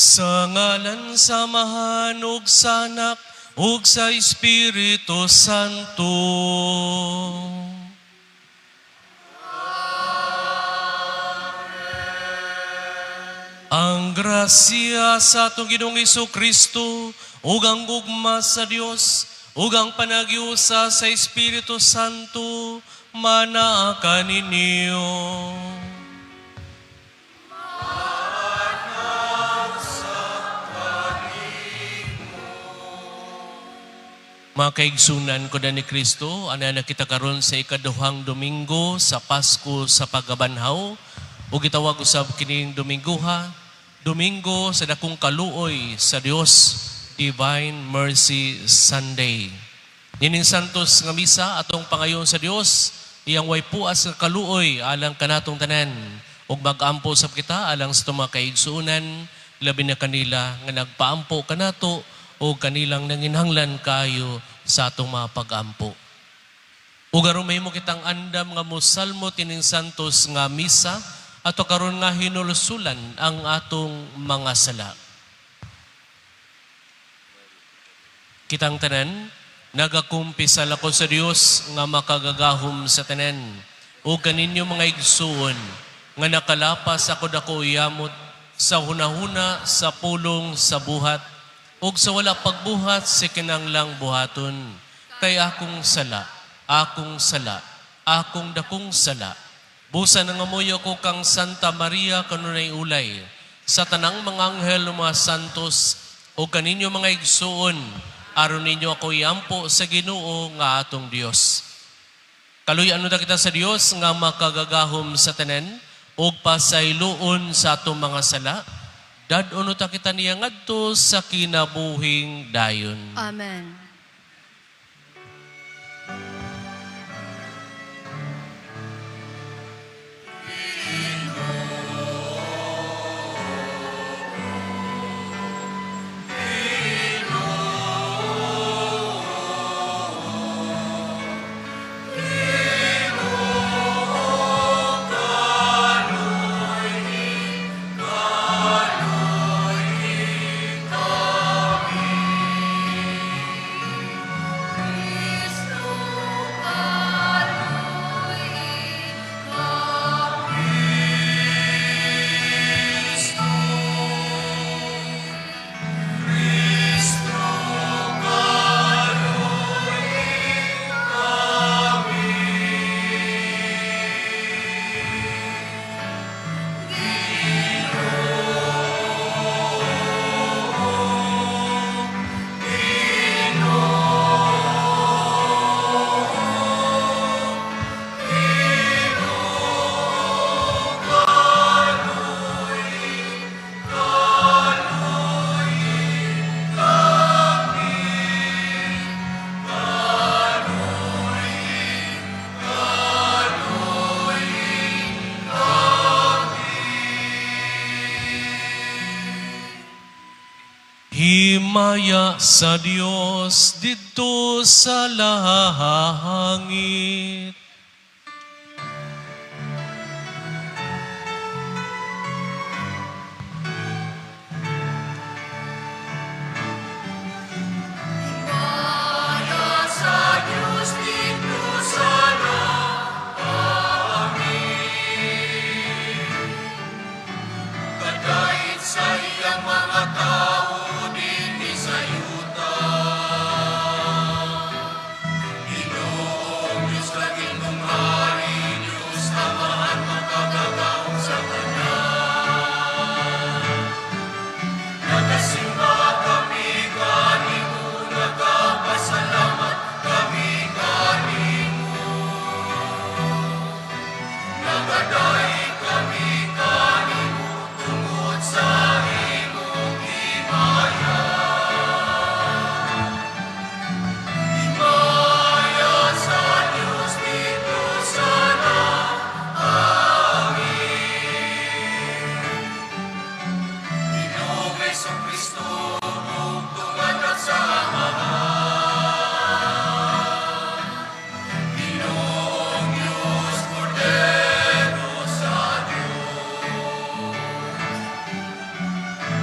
Sa ngalan sa Amahan ug sa Anak ug sa Espiritu Santo. Ang grasya sa atong Ginoong Kristo ug ang gugma sa Dios ug ang panaghiusa sa Espiritu Santo manaa kaninyo. Mga kaigsunan ko na ni Kristo, ana na kita karon sa ikaduhang Domingo sa Pasko sa Pagkabanhaw, ug gitawag usab kining Domingoha, Domingo sa dakong kaluoy sa Dios, Divine Mercy Sunday. Nining santos nga misa atong pangayon sa Dios, iyang way puas nga kaluoy alang kanatong tanan, ug mag-ampo sab kita alang sa atong mga kaigsuonan, labi na kanila nga nagpaampo kanato o kanilang nanginhanglan kayo sa atong mga pag-ampo. Ug aron mahimo kitang andam nga mosalmo tining santos nga misa, ato karon nga hinulsulan ang atong mga sala. Kitang tanan, nagakumpisal ako sa Dios nga makagagahom sa tanan, ug kaninyo mga igsuon, nga nakalapas ako dako yamot sa hunahuna, sa pulong, sa buhat, ug sa wala pagbuhat sa kinanglang buhaton. Kay akong sala, akong sala, akong dakong sala. Busa nangamuyo ko kang Santa Maria kanunay ulay, sa tanang mga anghel ug mga santos, o kaninyo mga igsuon, aron ninyo ako iampo sa Ginoo nga atong Dios. Kaluy-an ta kita sa Dios nga makagagahom sa tanan, ug pasayloon sa atong mga sala, dad-on ta kita niya ngadto sa kinabuhing dayon. Amen. Himaya sa Dios didto sa langit. Himaya sa Diyos didto sa langit. Kadait sa iyang mga tao dinhi sa yuta. Ginoong Diyos langit mong hari, Diyos Amahan makagagahom sa tanan. Nagasimba kami kanimo, nagapasalamat kami kanimo. Nagadayeg kami kanimo tungod sa imong himaya. Himaya sa Diyos didto sa langit. Ginoong Hesukristo, bugtungan at sa Amahan. Ginoong Diyos, Kordero sa Diyos.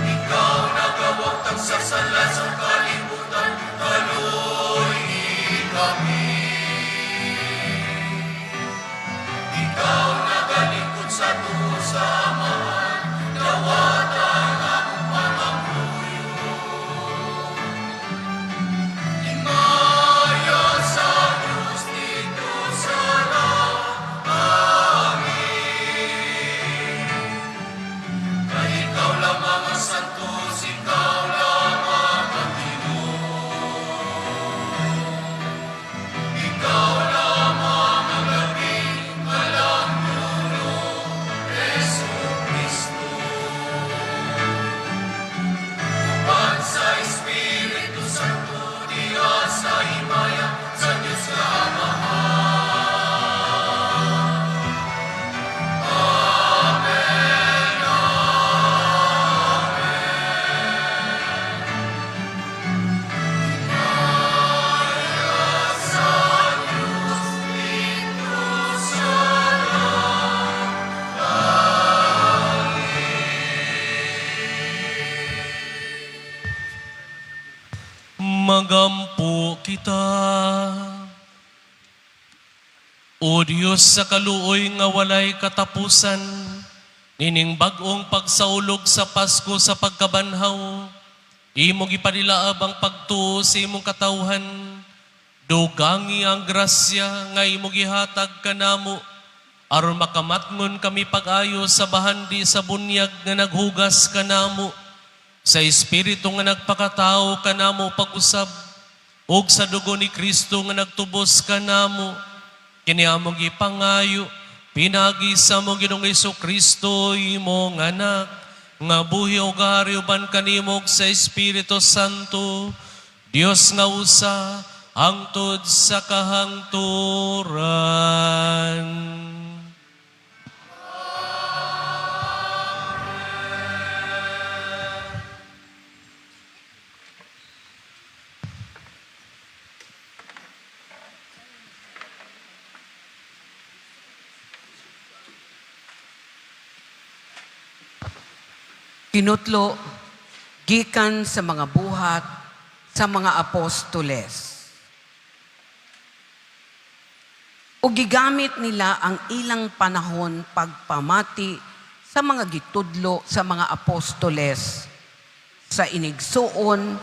Ikaw Sa sala sa kalibutan, kaluy-i kami. Ikaw nagalingkod sa tuo sa Amahan, dawata ang among pangamuyo. Himaya sa Diyos didto sa langit. Kay ikaw lamang ang santos, ikaw lamang ang Ginoo. Ikaw lamang ang labing walang dulo, Hesu Kristo. Uban sa Espiritu Santo, diha sa himaya sa Diyos nga Amahan. Amen. Amen. Himaya sa Diyos didto sa langit. Magampo kita. O Diyos sa kaluoy nga walay katapusan, nining bag-ong pagsaulog sa Pasko sa pagkabanhaw, imo gipanilaab ang pagtuo sa imong katawhan, dugangi ang grasya nga imo gihatag kanamo, aron makamatngon kami pag-ayo sa bahandi sa bunyag nga naghugas kanamo, sa Espiritu nga nagpakatao kanamo pag-usab, ug sa dugo ni Kristo nga nagtubos kanamo, kini among gipangayo, pinaagi sa among Ginoong Kristo, imong anak, nga buhi ug gahari uban kanimo ug sa Espiritu Santo, Dios nga usa, hangtod sa kahangturan. Kinutlo gikan sa mga Buhat sa mga Apostoles. O gigamit nila ang ilang panahon pagpamati sa mga gitudlo sa mga apostoles sa inigsuon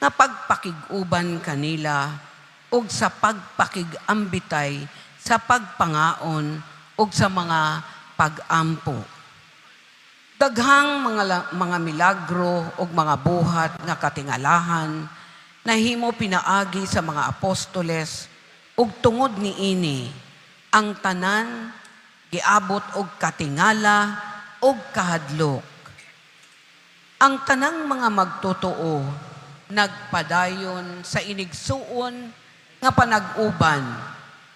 nga pagpakig-uban kanila ug sa pagpakig-ambitay sa pagpangaon ug sa mga pag-ampo. Daghang mga milagro ug mga buhat nga katingalahan nahimo pinaagi sa mga apostoles ug tungod niini ang tanan giabot og katingala ug kahadlok. Ang tanang mga magtotoo nagpadayon sa inigsuon nga panag-uban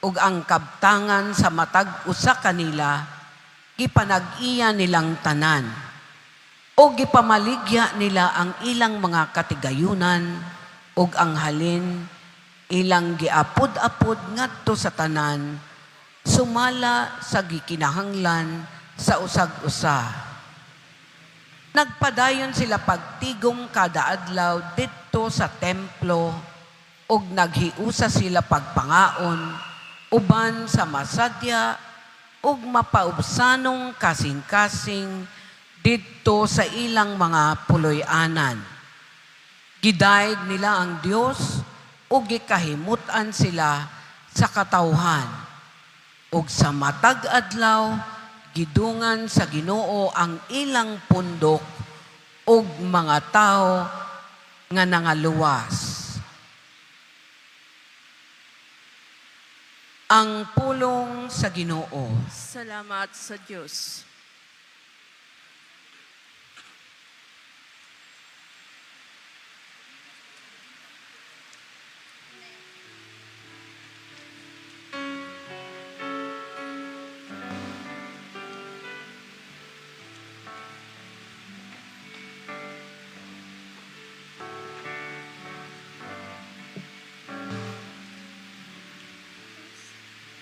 ug ang kabtangan sa matag usa kanila gipanag-iya nilang tanan o gipamaligya nila ang ilang mga katigayunan ug ang halin ilang giapod-apod ngadto sa tanan sumala sa gikinahanglan sa usag-usa. Nagpadayon sila pagtigom kada adlaw didto sa templo ug naghiusa sila pagpangaon uban sa masadya ug mapaubsanong kasing-kasing didto sa ilang mga puloy-anan. Gidayeg nila ang Dios ug gikahimut-an sila sa katawhan. Ug sa matag adlaw gidungan sa Ginoo ang ilang pundok ug mga tawo nga nangaluwas. Ang pulong sa Ginoo. Salamat sa Diyos.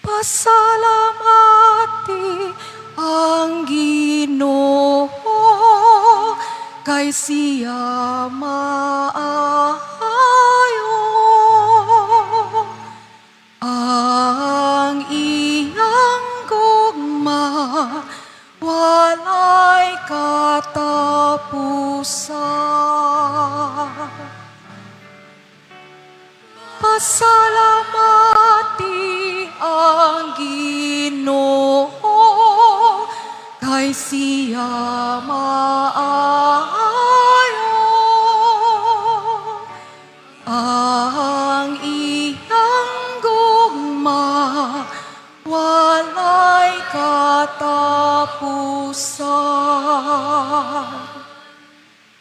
Pasalamati ang Ginoo, kay kay siya maayo. Ang iyang gugma walay katapusan. Pasalamati ang Ginoo, kay siya maayo. Ang iyang gugma walay katapusan.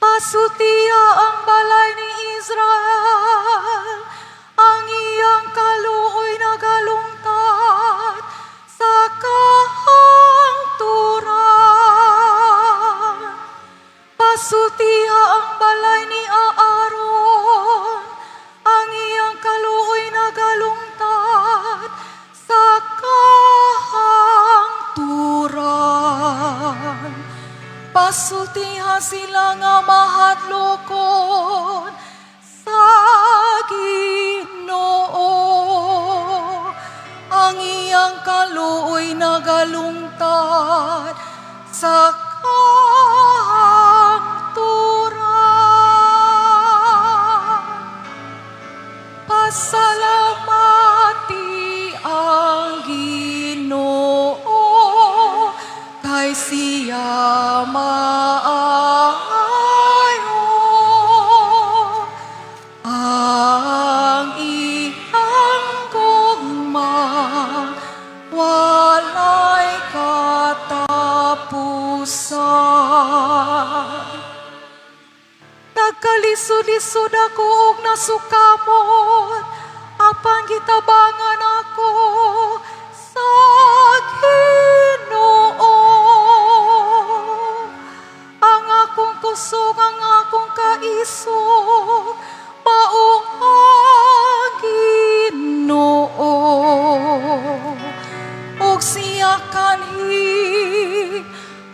Pasultiha ang balay ni Israel, ang iyang kaluoy nagalungtad sa kahangturan. Pasultiha ang balay ni Aaron, ang iyang kaluoy nagalungtad sa kahangturan. Pasultiha sila nga mahadlokon sa Ginoo. Ang iyang kaluoy nagalungtad sa kahangturan. Pasalamati ang Ginoo, kay siya maayo. Ang iyang gugma walay katapusan. Nagkalisod-lisod ako ug nasukamot, apan gitabangan ako sa Ginoo. Ang akong kusog, ang akong kaisog, mao ang Ginoo. Ug siya kanhi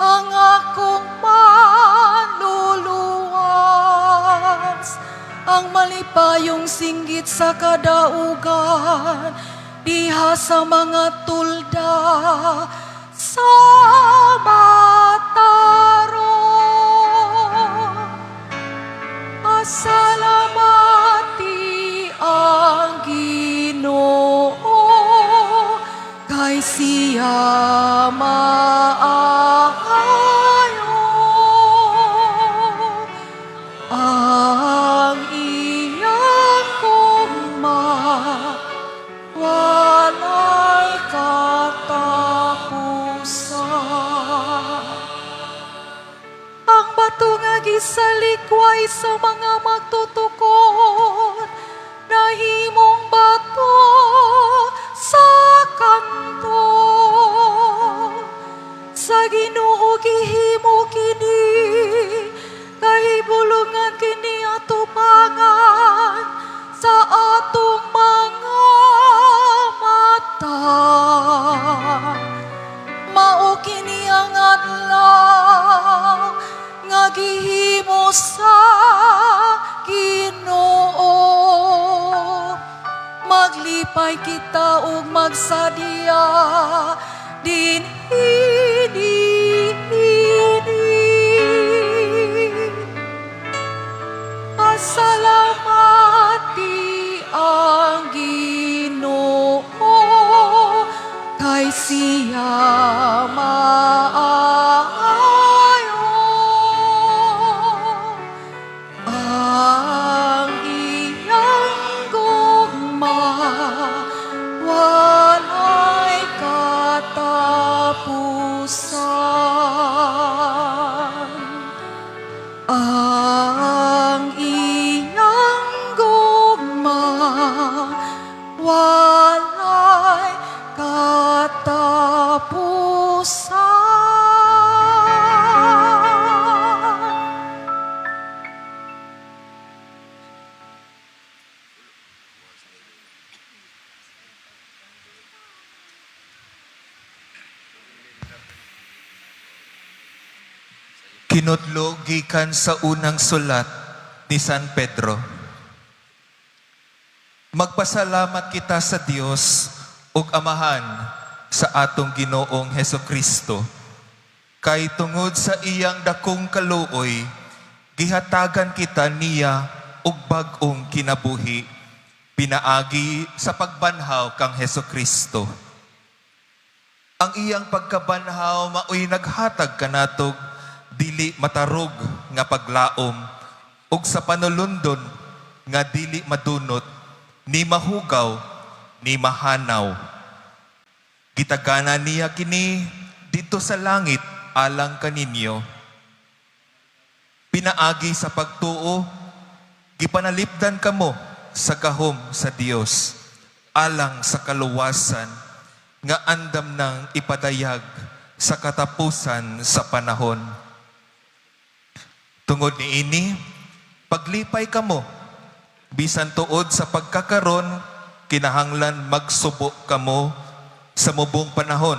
ang akong manluluwas, ang malipayong singgit sa kadaugan diha sa mga tulda sa matarong. Pasalamati ang Ginoo, kay siya maayo. Ang iyang gugma walay katapusan. Ang bato nga gisalikway sa mga magtutukod, nahimong bato sa kanto. Sa Ginoo gihimo kini, kahibulungan kini atubangan sa atong mga mata. Mao kini ang adlaw nga gihimo sa Ginoo. Maglipay kita ug magsadya dinhi niini. Pasalamati ang Ginoo, kay siya maayo. Ang iyang gugma walay katapusan. Ang iyang gugma walay katapusan. Kinutlo gikan sa unang sulat ni San Pedro. Magpasalamat kita sa Dios ug Amahan sa atong Ginoong Hesukristo. Kay tungod sa iyang dakong kaluoy, gihatagan kita niya og bag-ong kinabuhi pinaagi sa pagbanhaw kang Hesukristo. Ang iyang pagkabanhaw maoy naghatag kanatog dili matarog nga paglaom ug sa panulundon nga dili madunot ni mahugaw ni mahanaw. Gitagana niya kini didto sa langit alang kaninyo. Pinaagi sa pagtuo, gipanalipdan kamo sa gahom sa Dios alang sa kaluwasan nga andam nang ipadayag sa katapusan sa panahon. Tungod niini, paglipay kamo, bisan tuod sa pagkakaron, kinahanglan magsubo kamo sa mubong panahon,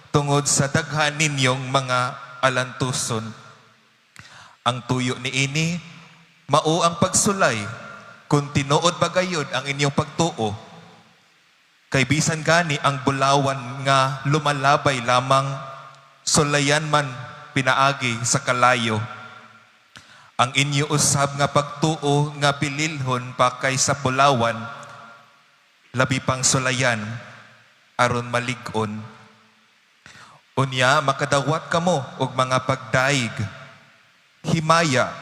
tungod sa daghan ninyong mga alantuson. Ang tuyo niini, mao ang pagsulay, kung tinuod ba gayud ang inyong pagtuo. Kay bisan gani ang bulawan nga lumalabay lamang, sulayan man pinaagi sa kalayo. Ang inyo usab nga pagtuo nga bililhon pa kaysa bulawan, labi pang sulayan aron malig-on. Unya makadawat kamo og mga pagdaig, himaya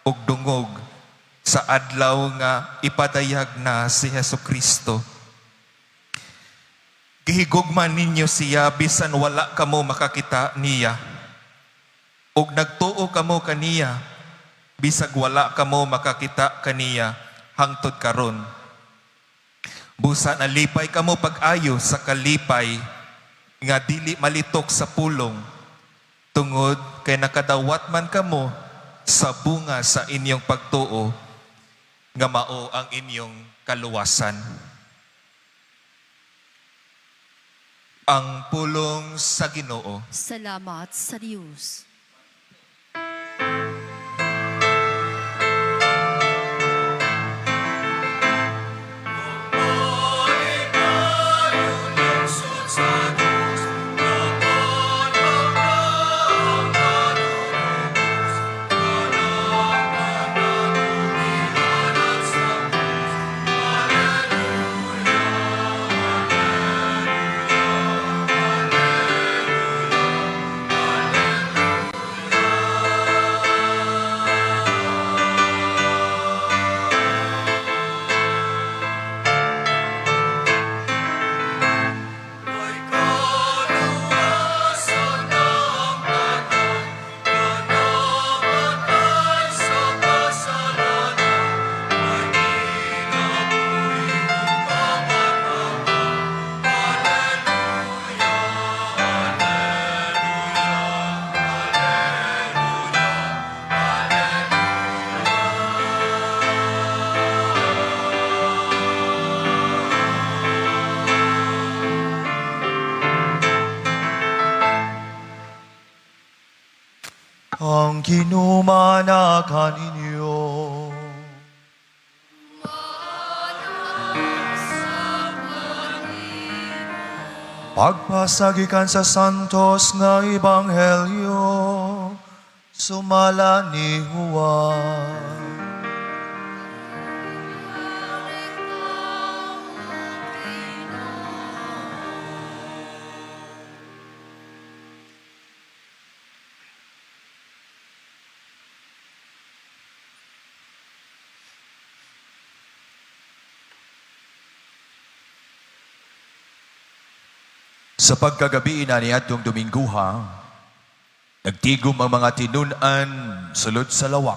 ug dungog sa adlaw nga ipadayag na si Hesukristo. Gihigugma ninyo siya bisan wala kamo makakita niya. Ug nagtuo kamo kaniya bisag wala kamo makakita kaniya hangtod karon. Busa nalipay kamo pag-ayo sa kalipay nga dili malitok sa pulong tungod kay nakadawat man kamo sa bunga sa inyong pagtuo nga mao ang inyong kaluwasan. Ang pulong sa Ginoo. Salamat sa Diyos. Ang Ginoo maana kaninyo. Pagbasa gikan sa Santos nga Ebanghelyo, sumala ni Juan. Sa pagkagabi na niadtong Domingguha, nagtigom ang mga tinun-an sulod sa lawak.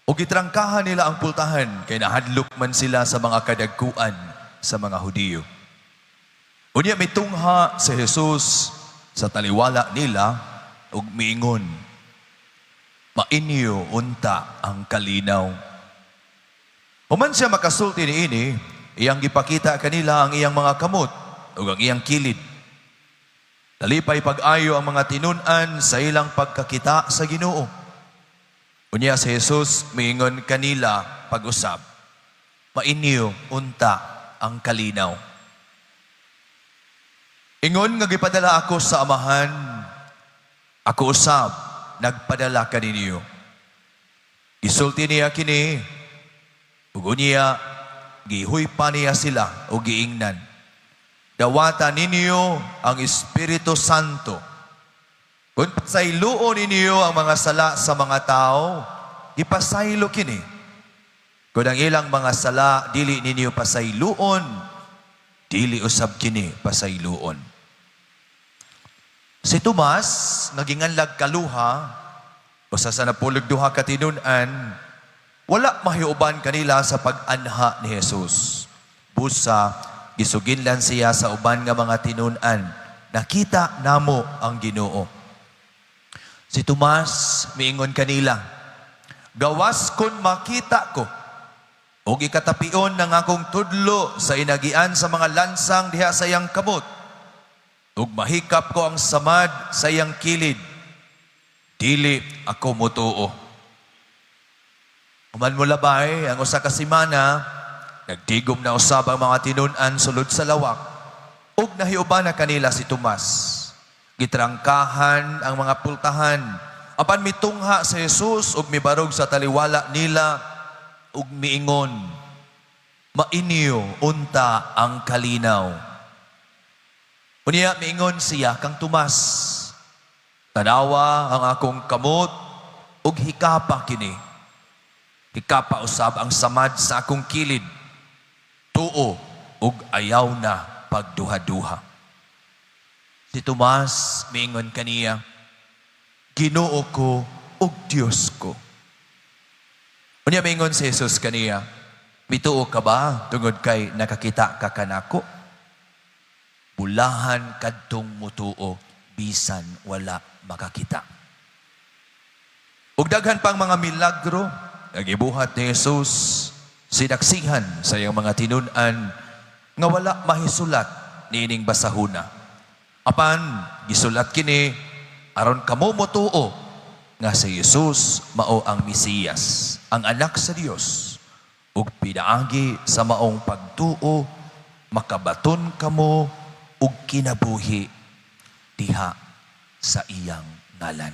O gitrangkahan nila ang pultahan kay nahadlok man sila sa mga kadagkuan sa mga Hudiyo. Unya mitungha si Jesus sa taliwala nila ug miingon, "Mainyo unta ang kalinaw." Human siya makasulti niini, iyang gipakita kanila ang iyang mga kamot ug ang iyang kilid. Nalipay pag-ayo ang mga tinun-an sa ilang pagkakita sa Ginoo. Unya si Jesus miingon kanila pag-usab, "Mainyo unta ang kalinaw. Ingon nga gipadala ako sa Amahan, ako usab nagpadala kaninyo." Gisulti niya kini, ug unya gihuypa niya sila ug giingnan, "Dawata ninyo ang Espiritu Santo. Kung pasayloon ninyo ang mga sala sa mga tao, ipasaylo kini. Kung ang ilang mga sala dili ninyo pasayloon, dili usab kini pasayloon." Si Tomas, nga ginganlag Kaluha, usa sa 12 ka tinun-an, wala mahiuban kanila sa pag-anha ni Jesus. Busa, gisuginlan siya sa uban nga mga tinun-an, "Nakita namo ang Ginoo." Si Tomas miingon kanila, "Gawas kon makita ko ug ikatapion ng akong tudlo sa inagian sa mga lansang diha sa iyang kamot, ug mahikap ko ang samad sa iyang kilid, dili ako motuo." Human mo labay ang usa ka semana, nagtigom na usab ang mga tinun-an sulod sa lawak, ug nahiuban na kanila si Tomas. Gitrangkahan ang mga pultahan. Apan mitungha si Jesus ug mibarog sa taliwala nila ug miingon, "Mainyo unta ang kalinaw." Unya miingon siya kang Tomas, "Tanawa ang akong kamot ug hikapa kini. Hikapa usab ang samad sa akong kilid. Tuo ug ayaw na pagduha-duha." Si Tomas miingon kaniya, "Ginoo ko ug Dios ko." Unya miingon si Jesus kaniya, "Mituo ka ba tungod kay nakakita ka kanako? Bulahan kadtong mutuo bisan wala makakita." Ug daghan pang mga milagro nga gibuhat ni Jesus sinaksihan sa iyang mga tinun-an nga wala mahisulat niining basahuna. Apan gisulat kini aron kamo motuo nga si Jesus mao ang Mesiyas, ang anak sa Dios, ug pinaagi sa maong pagtuo makabaton kamo og kinabuhi diha sa iyang ngalan.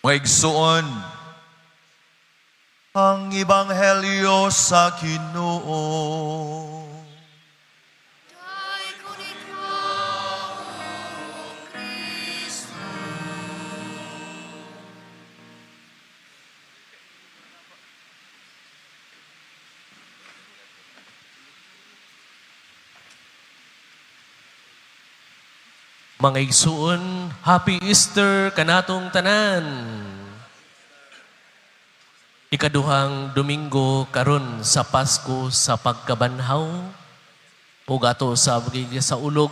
Mga igsuon, ang Ebanghelyo sa Ginoo. Dayon ikaw, O Kristo. Mga igsuon, Happy Easter kanatong tanan. Ikaduhang Domingo karon sa Pasko sa pagkabanhaw ug ato sa sa ulog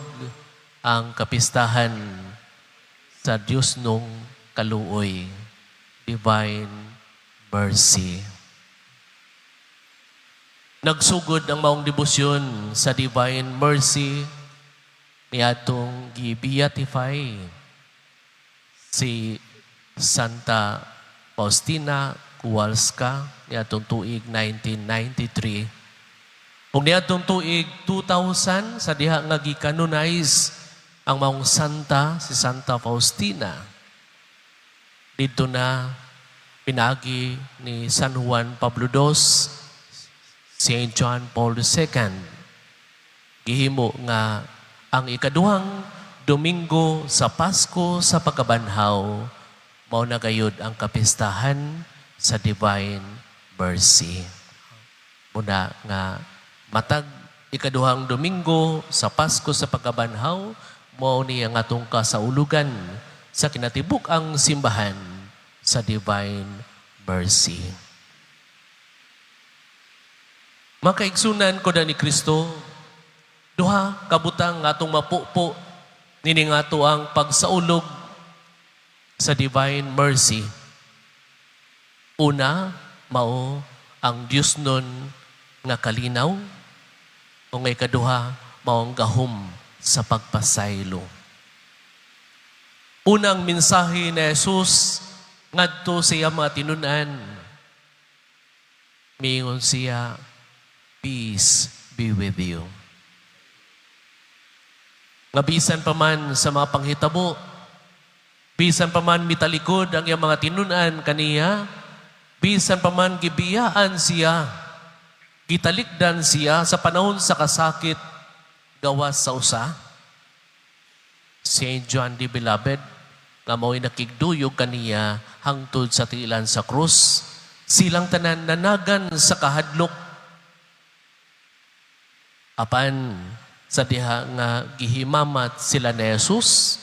ang kapistahan sa Diosnong Kaluoy, Divine Mercy. Nagsugod ang maong debosyon sa Divine Mercy niadtong gi-beatify si Santa Faustina Kowalska niadtong tuig 1993. Ug niadtong tuig 2000, sa diha nga gi-canonize ang maong santa, si Santa Faustina. Didto na pinagi ni San Juan Pablo II, Saint John Paul II. Gihimo nga ang ikaduhang Domingo sa Pasko sa pagkabanhaw, mao na gayud ang kapistahan sa Divine Mercy. Muna nga matag ikaduhang Domingo sa Pasko sa pagkabanhaw, mao ni ang atong kasaulugan sa kinatibuk-ang simbahan sa Divine Mercy. Makaigsunan ko ni Kristo, duha kabutang nga atong mapupo nining ato ang pagsaulog sa Divine Mercy. Una, mao ang Diosnon nga kalinaw. O ngay kaduha, mao ang gahom sa pagpasaylo. Unang mensahe ni Jesus ngadto sa iyang mga tinunan. Miingon siya, "Peace be with you." Nga bisan pa man sa mga panghitabo, bisan pa man mitalikod ang iyang mga tinunan kaniya, bisan pa man gibiyaan siya, gitalikdan siya sa panahon sa kasakit, gawas sa usa. Saint John the Beloved, nga mao'y nakigduyog kaniya hangtod sa tiilan sa krus, silang tanan nanagan sa kahadlok. Apan sa diha nga gihimamat sila ni Jesus,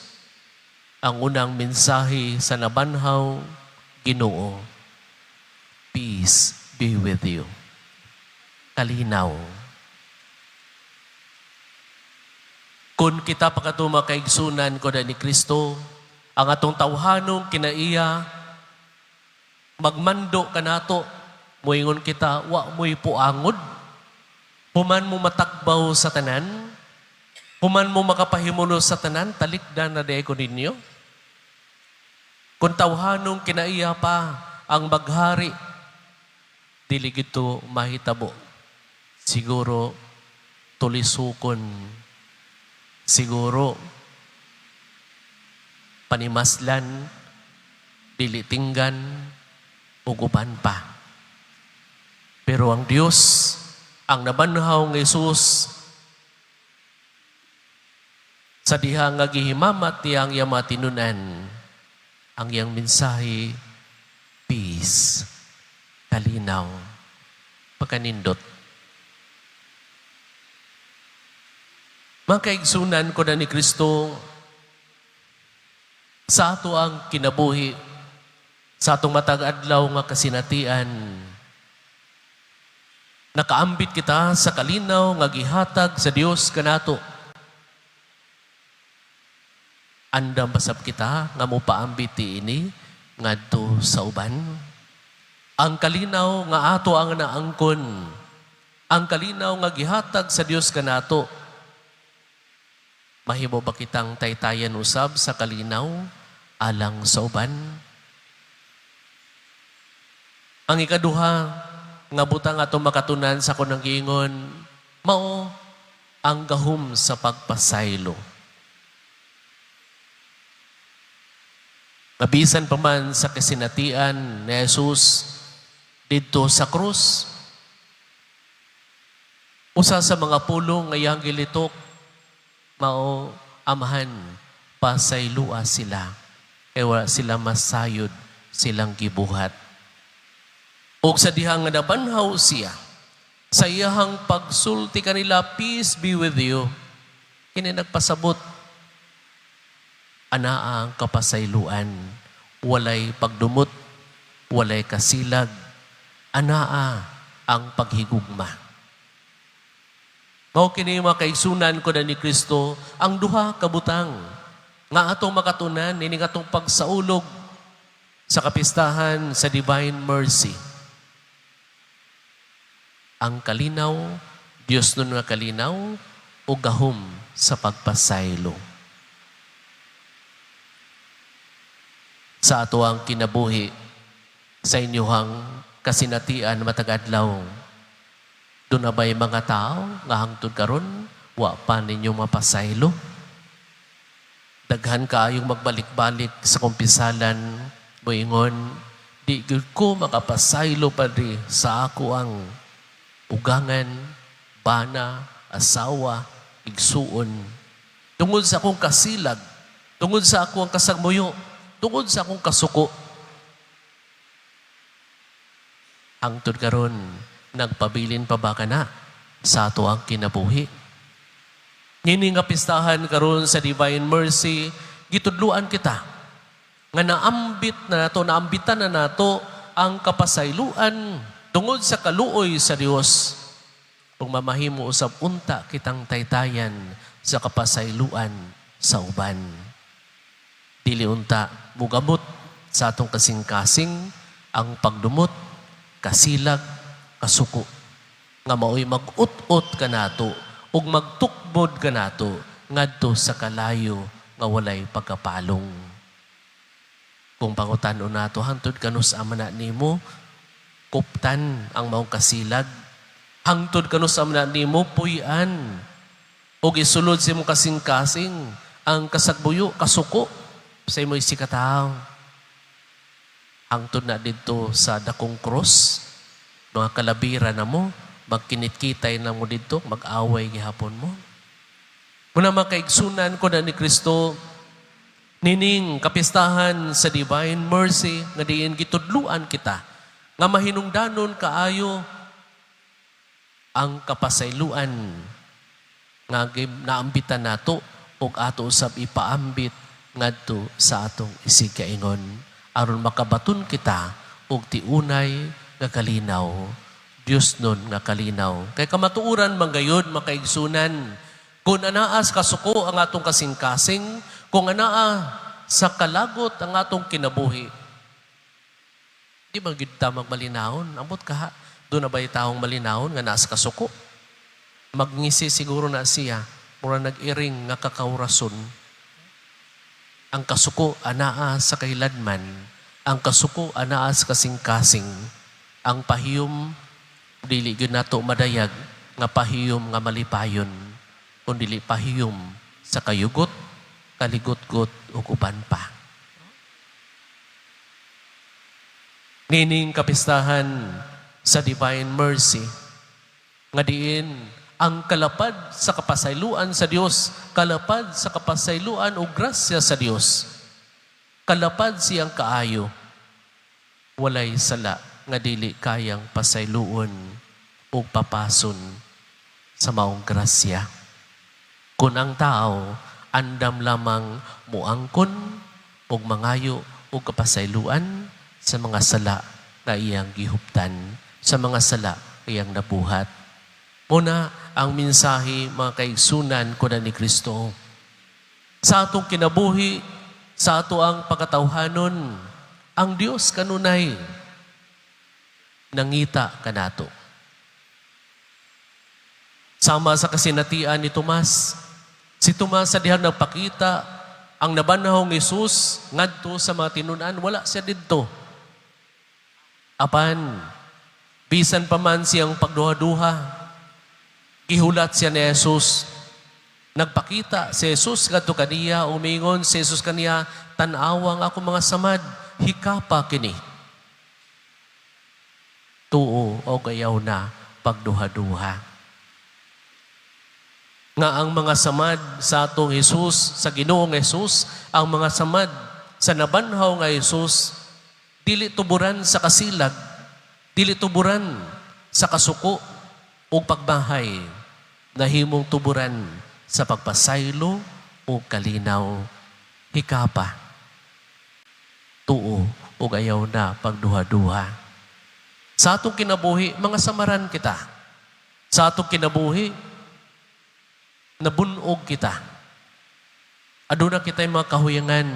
ang unang mensahe sa nabanhaw Ginoo, "Peace be with you." Kalinaw. Kung kita pakatuma kaigsunan ko ni Kristo, ang atong tawhanong kinaiya, magmando kanato, muingon kita, wa mo'y puangod, human mo matakbaw sa tanan, human mo makapahimulo sa tanan, talikdan na diay ko ninyo. Kung tawhanong kinaiya pa ang maghari, dili gito mahitabo. Siguro tulisukon. Siguro panimaslan, dili tinggan, ug uban pa. Pero ang Dios, ang nabanhaw ng Jesus, sa diha nga gihimamat niya ang iyang mga tinunan, ang iyang mensahe, peace, kalinaw, pagkanindot. Mga kaigsunan ko na ni Kristo, sa ato ang kinabuhi, sa atong matag adlaw nga kasinatian, nakaambit kita sa kalinaw nga gihatag sa Dios kanato. Andam basab kita nga mopaambit ini ngadto sa uban. Ang kalinaw nga ato ang naangkon, ang kalinaw nga gihatag sa Dios kanato, mahimo ba kitang taytayan usab sa kalinaw alang sa uban? Ang ikaduha nga butang ato makatunan sa kunang giingon, mao ang gahom sa pagpasaylo. Mabisan pa man sa kasinatian ni Jesus didto sa krus, usa sa mga pulong nga iyang gilitok, mao, "Amahan, pasaylua sila, kay wala sila masayod silang gibuhat." Og sa diha nga nabanhaw siya, sa iyahang pagsulti kanila, "Peace be with you," kini nagpasabot, anaa ang kapasayloan, walay pagdumot, walay kasilag, anaa ang paghigugma. Mao kini, mga kaigsunan ko na ni Kristo, ang duha ka butang nga atong makatunan ini atong pagsaulog sa kapistahan sa Divine Mercy. Ang kalinaw, Dios nun nga kalinaw, o gahom sa pagpasaylo. Sa ato ang kinabuhi, sa inyuhang kasinatian matag adlaw, doon na ba'y mga tao nga hangtod karon wa pa ninyo mapasaylo? Daghan kaayong magbalik-balik sa kumpisalan, moingon, "Di gyud ko makapasaylo, Padre, sa ako ang ugangan, bana, asawa, igsuon. Tungod sa akong kasilag, tungod sa ako ang kasagmuyo, tungod sa akong kasuko." Hangtod karon, nagpabilin pa ba ka na sa ato ang kinabuhi? Ngini nga pistahan karon sa Divine Mercy, gitudluan kita nga naambit na nato, naambitan na nato ang kapasayloan tungod sa kaluoy sa Dios. Kung mamahimo usab unta kitang taytayan sa kapasayloan sa uban. Dili unta mugamot sa atong kasing-kasing ang pagdumot, kasilag, kasuko, nga mao'y mag-ut-ut kanato ug magtukbod kanato. ngadto sa kalayo nga walay pagkapalong. Kung pangutan-on nato, hangtod kanus-a man na nimo kuptan ang maong kasilag? Hangtod kanus-a man na nimo puy-an ug isulod sa imong kasing-kasing ang kasagbuyo, kasuko sa imong isigkatawo? Hangtod na didto sa dakong cross, mga kalabira na mo, magkinitkitay na mo didto, mag-away gihapon mo. Muna, mga kaigsunan ko na ni Kristo, nining kapistahan sa Divine Mercy nga diin gitudluan kita nga mahinungdanon kaayo ang kapasayloan nga naambitan nato ug ato usab ipaambit ngadto sa atong isigkaingon aron makabaton kita og tiunay nga kalinaw, Dios nun nga kalinaw. Kay kamatuoran man gayud, mga kaigsunan, kung anaa sa kasuko ang atong kasing-kasing, kung anaa sa kalagot ang atong kinabuhi, di man gyud ta magmalinahon. Ambot kaha, duna ba'y taong malinahon nga naa sa kasuko? Magngisi siguro na siya, mura nag-iring nga kakawrason. Ang kasuko anaa sa kahiladman, ang kasuko anaa sa kasing-kasing, ang pahiyom dili gyud nato madayag nga pahiyom nga malipayon, kun dili pahiyom sa kayugot, kaligotgot ug uban pa. Nining kapistahan sa Divine Mercy nga diin ang kalapad sa kapasayloan sa Dios, kalapad sa kapasayloan o grasya sa Dios, kalapad siyang kaayo, walay sala nga dili kayang pasayloon o papason sa maong grasya. Kung ang tao andam lamang muangkon ug mangayo og kapasayloan sa mga sala nga iyang gihuptan, sa mga sala nga iyang nabuhat. Muna ang mensahe, mga kaigsunan ko na ni Kristo. Sa atong kinabuhi, sa ato ang pagkatawhanon, ang Dios kanunay nangita kanato. Sama sa kasinatian ni Tomas. Si Tomas, sa dihang nagpakita ang nabanhawng Hesus ngadto sa mga tinunan, wala siya didto. Apan, bisan pa man siyang pagduha-duha, gihulat siya ni Jesus. Nagpakita si Jesus ngadto kaniya, umingon si Jesus kaniya, "Tan-awa ang ako mga samad, hikapa kini." Tuo o ayaw na pagduha-duha nga ang mga samad sa atong Jesus, sa Ginoong Jesus, ang mga samad sa nabanhaw nga Jesus, dili tuburan sa kasilag, dili tuburan sa kasuko o pagbahay, nahimong tuburan sa pagpasaylo o kalinaw. Hikapa, tuo o ayaw na pagduha-duha. Sa atong kinabuhi, mga samaran kita. Sa atong kinabuhi, nabunog kita. Aduna kita'y mga kahuyangan.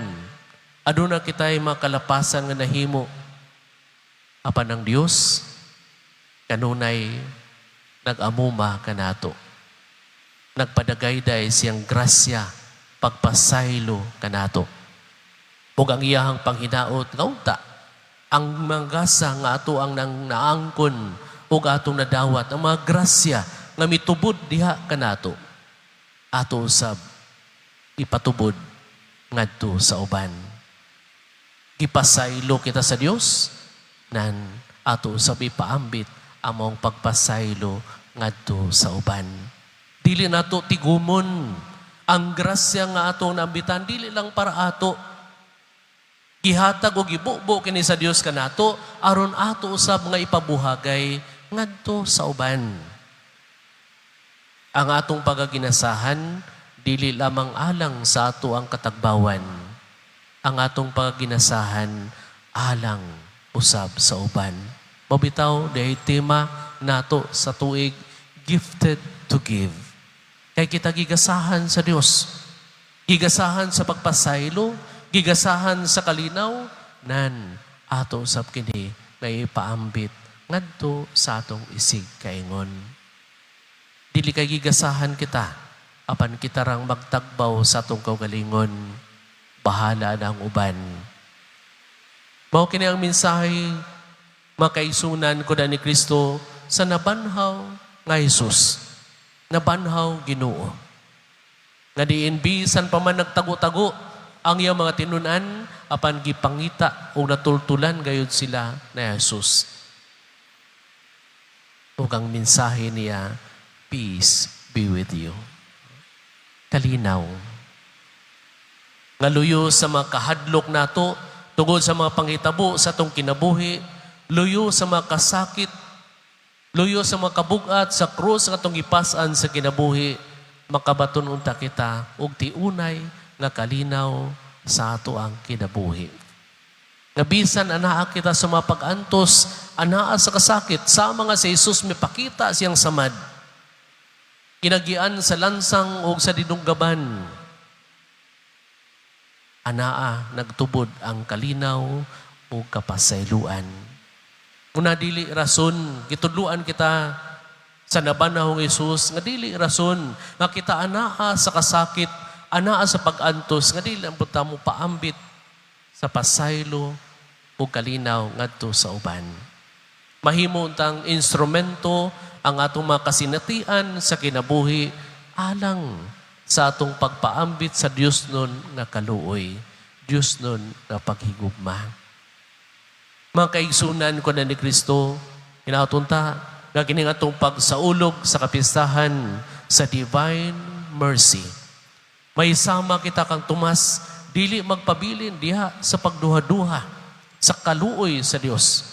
Aduna kita'y mga kalapasan nga nahimo. Apan ang Dios, kanunay nag-amuma kanato. Nagpadagayday siyang grasya pagpasaylo kanato. Ug ang iyahang panghinaot nga unta, ang mga gasa nga ato ang nang naangkon ug atong nadawat, ang mga grasya nga mitubod diha kanato, ato usab ipatubod ngadto sa uban. Gipasaylo kita sa Dios, nan ato usab ipaambit among pagpasaylo ngadto sa uban. Dili nato tigumon ang grasya nga atong naambitan, dili lang para ato. Gihatag o gibubo kini sa Dios kanato aron ato usab nga ipabuhagay ngadto sa uban. Ang atong pagaginasahan dili lamang alang sa ato ang katagbawan. Ang atong pagaginasahan alang usab sa uban. Mabitaw dahil tema nato sa tuig, "Gifted to Give." Kay kita gigasahan sa Dios. Gigasahan sa pagpasaylo, gigasahan sa kalinaw, nan ato usab kini nga ipaambit ngadto sa atong isig kaingon. Dili kay gigasahan kita. Apan kita rang magtagbaw sa atong kaugalingon, bahala na ang uban. Mao kini ang mensahe, mga kaigsuonan ko na ni Kristo, sa nabanhaw nga Jesus. Nabanhaw Ginoo. Nga diin bisan pa man nagtago-tago ang iyang mga tinunan, apan gipangita o natultulan gayud sila na Jesus. Ug ang mensahe niya, "Peace be with you." Kalinaw. Nga luyo sa mga kahadlok nato, tungod sa mga panghitabo sa atong kinabuhi, luyo sa mga kasakit, luyo sa mga kabugat sa krus nga atong gipas-an sa kinabuhi, makabaton unta kita og tiunay nga kalinaw sa ato ang kinabuhi. Nga bisan anaa kita sa mga pag-antos, anaa sa kasakit, sa mga si Jesus mipakita siyang samad. Ginagian sa lansang o sa dinunggaban. Anaa nagtubod ang kalinaw o kapasayloan. Muna dili rason, gitudluan kita sa nabanhawng Jesus nga dili rason nga kita anaa sa kasakit, anaa sa pag-antos, nga dili ang buta mo paambit sa pasaylo o kalinaw ngadto sa uban. Mahimo untang instrumento ang atong mga kasinatian sa kinabuhi alang sa atong pagpaambit sa Dios nun nga kaluoy, Dios nun nga paghigugma. Mga kaigsuonan ko na ni Kristo, hinatunta nga kini nga atong pagsaulog sa kapistahan sa Divine Mercy. May sama kita kang Tomas, dili magpabilin diha sa pagduha-duha sa kaluoy sa Dios,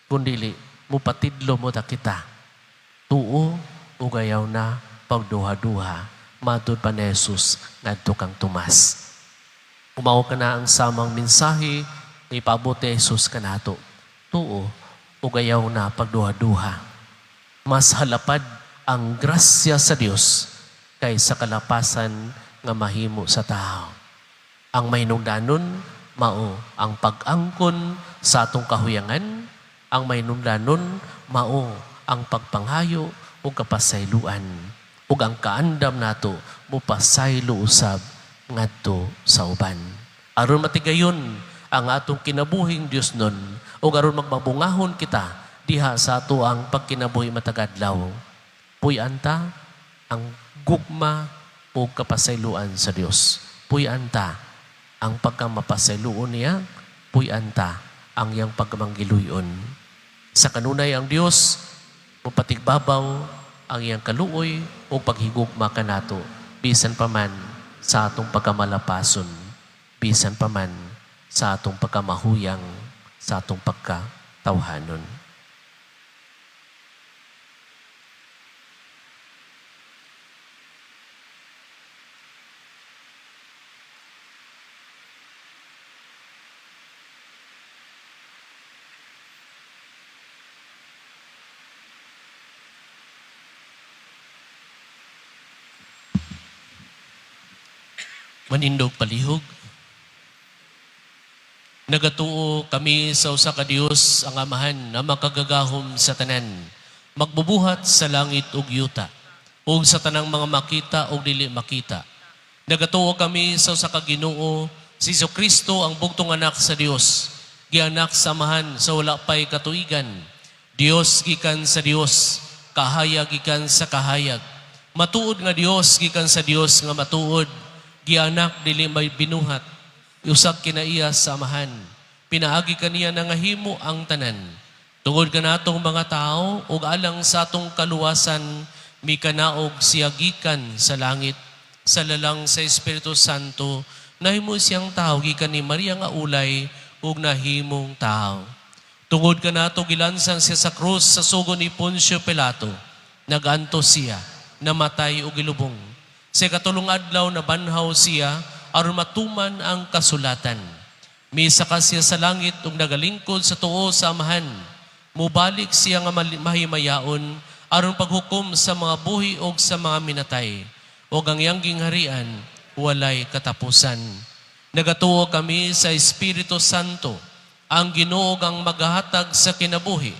kundili mupatidlo mo ta kita. Tuo ug ayaw na pagduha-duha, matud pa ni Jesus ngadto kang Tomas. Umao ka na ang samang mensahe nga ipaabot ni Jesus kanato. Tuo ug ayaw na pagduha-duha. Mas halapad ang grasya sa Dios kaysa kalapasan nga mahimo sa tao. Ang mahinungdanon mao ang pag-angkon sa atong kahuyangan, ang mahinungdanon mao ang pagpanghayo ug kapasayloan, ug ang kaandam nato mopasaylo usab ngadto sa uban. Aron matigayon ang atong kinabuhing Dios nun, ug aron magmabungahon kita diha sa ato ang pagkinabuhi matag adlaw. Puy-an ta ang gugma ug kapasayloan sa Dios. Puy-an ta ang pagkamapasayloon niya, puy-an ta ang iyang pagkamanggiluyon. Sa kanunay ang Dios mupatigbabaw ang iyang kaluoy o paghigugma kanato, bisan pa man sa atong pagkamalapason, bisan pa man sa atong pagkamahuyang, sa atong pagkatawhanon. Manindog palihog. Nagatuo kami sa usa ka Dios, ang Amahan na makagagahom sa tanan, magbubuhat sa langit ug yuta, ug sa tanang mga makita ug dili makita. Nagatuo kami sa usa ka Ginoo, si Kristo, ang bugtong anak sa Dios, gianak sa Amahan sa wala pay katuigan. Dios gikan sa Dios, kahayag gikan sa kahayag. Matuod nga Dios gikan sa Dios nga matuod, gianak dili may binuhat, usag kinaiya sa Amahan. Pinaagi kaniya nangahimo ang tanan. Tungod kanatong mga tao ug alang sa atong kaluwasan, mikanaog siya gikan sa langit sa lalang sa Espiritu Santo, nahimo siyang tao gikan ni Maria nga ulay ug nahimong tao. Tungod kanato gilansang siya sa krus sa sugo ni Poncio Pilato. Nagantos siya, namatay ug gilubong. Sa ikatulong adlaw nabanhaw siya aron matuman ang kasulatan. Misaka siya sa langit ug nagalingkod sa tuo sa Amahan. Mubalik siya nga mahimayaon aron paghukom sa mga buhi ug sa mga minatay. Ug ang iyang gingharian walay katapusan. Nagatuo kami sa Espiritu Santo, ang Ginoo ang magahatag sa kinabuhi.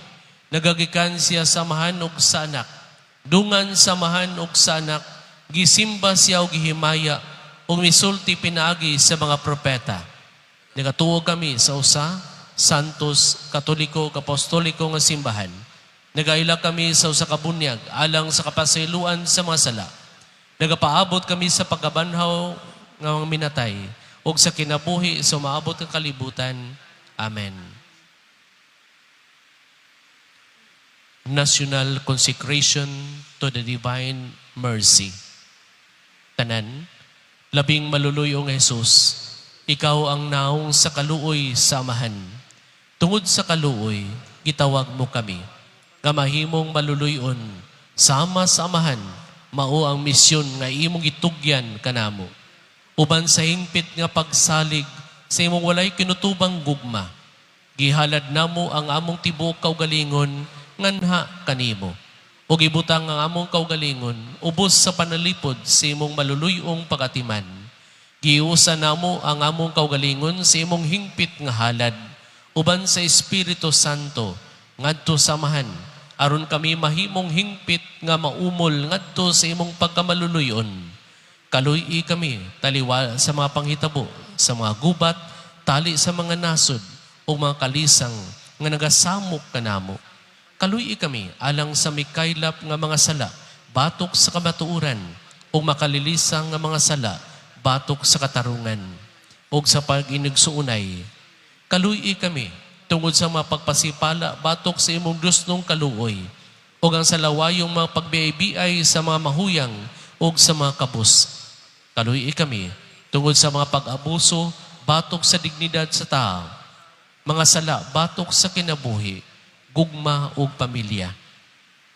Nagagikan siya sa Amahan ug sa Anak. Dungan sa Amahan ug sa Anak, Gisimba siya og gihimaya ug misulti pinaagi sa mga propeta. Nagatuo kami sa usa, Santos, Katoliko ug Apostoliko nga simbahan. Nagaila kami sa usa ka bunyag alang sa kapasayloan sa mga sala. Nagapaabot kami sa pagkabanhaw nga mga minatay ug sa kinabuhi sa umaabot nga kalibutan. Amen. National Consecration to the Divine Mercy. Tanan, labing maluluyong Jesus, ikaw ang naong sa kaluoy sa Amahan. Tungod sa kaluoy, gitawag mo kami, nga mahimong maluluyon, sama sa Amahan, mao ang misyon nga imong gitugyan kanamo. Uban sa hingpit nga pagsalig sa imong walay kinutubang gugma, gihalad namo ang among tibuok kaugalingon nganha kanimo. Ug ibutang ang among kaugalingon ubos sa panalipod sa imong maluluyong pagatiman. Giusa namo ang among kaugalingon sa imong hingpit nga halad uban sa Espiritu Santo ngadto sa Amahan, aron kami mahimong hingpit nga maumol ngadto sa imong pagkamaluluyon. Kaluy-i kami taliwa sa mga panghitabo, sa mga gubat, tali sa mga nasod o mga kalisang nga nagasamok kanamo. Kaluy-i kami alang sa mikaylap nga mga sala, batok sa kamatuoran, o makalilisang nga mga sala, batok sa katarungan, o sa pag-inigsuunay. Kaluy-i kami tungod sa mga pagpasipala, batok sa imong dusnong kaluoy, o ang sa lawayong mga pagbiay-biay sa mga mahuyang o sa mga kabus. Kaluy-i kami tungod sa mga pag-abuso, batok sa dignidad sa tao, mga sala, batok sa kinabuhi, gugma ug pamilya.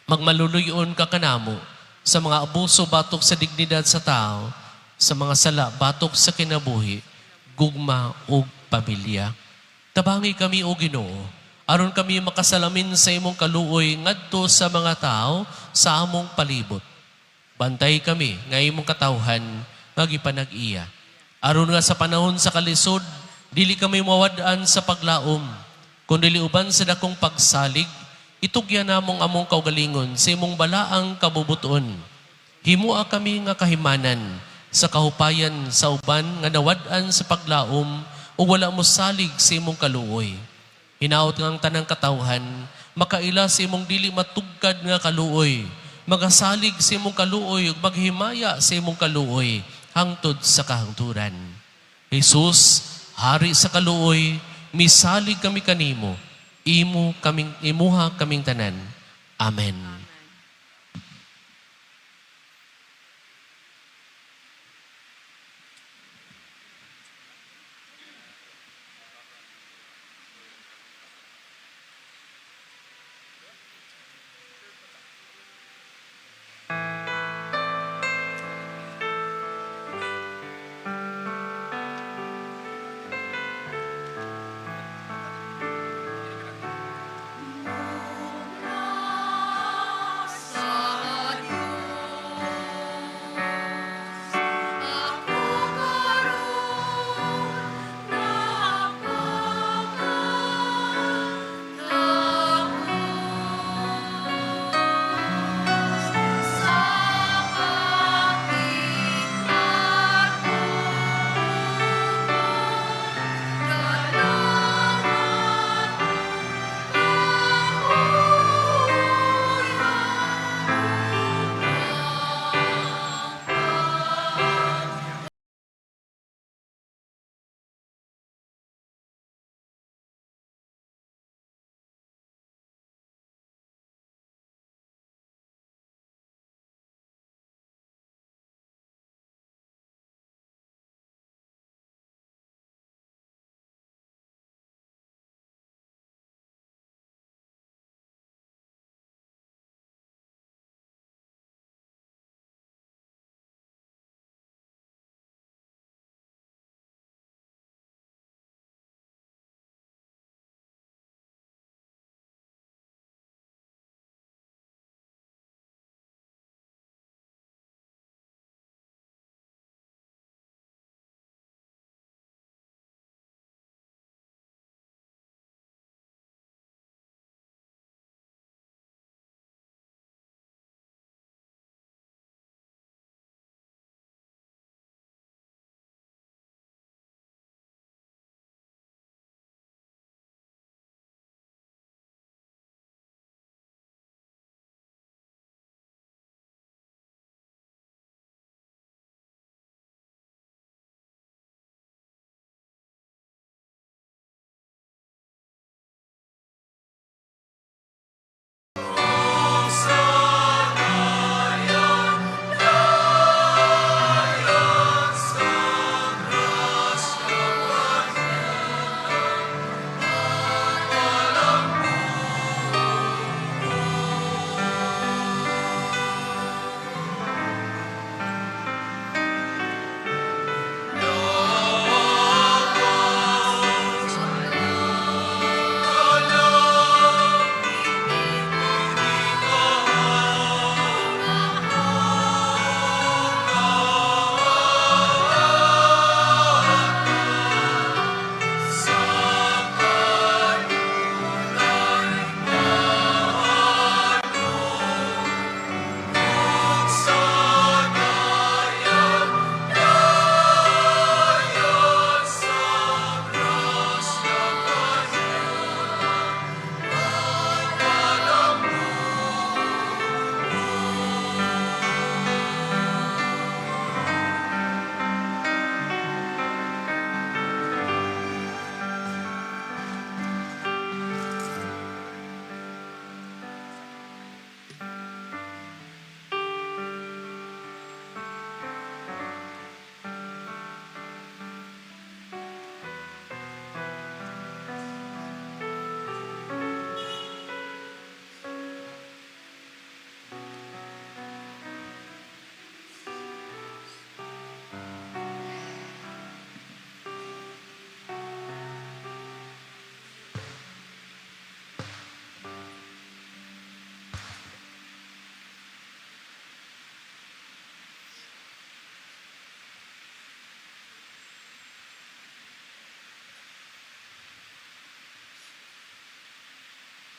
Magmaluluyon ka kanamo sa mga abuso, batok sa dignidad sa tao, sa mga sala, batok sa kinabuhi, gugma ug pamilya. Tabangi kami o Ginoo, aron kami makasalamin sa imong kaluoy ngadto sa mga tao sa among palibot. Bantay kami nga imong katawhan nga gipanag-iya. Aron nga sa panahon sa kalisod, dili kami mawad-an sa paglaom, kundi uban sa dakong pagsalig, itugyan namong among kaugalingon sa imong balaang kabubuton. Himua kami nga kahimanan sa kahupayan sa uban nga nawad-an sa paglaom o wala mo salig sa imong kaluoy. Hinaot nga ang tanang katawhan, makaila sa imong dili matugkad nga kaluoy, magasalig sa imong kaluoy ug maghimaya sa imong kaluoy hangtod sa kahangturan. Jesus, hari sa kaluoy, misalig kami kanimo, imo kaming imuha kaming tanan. Amen. Mula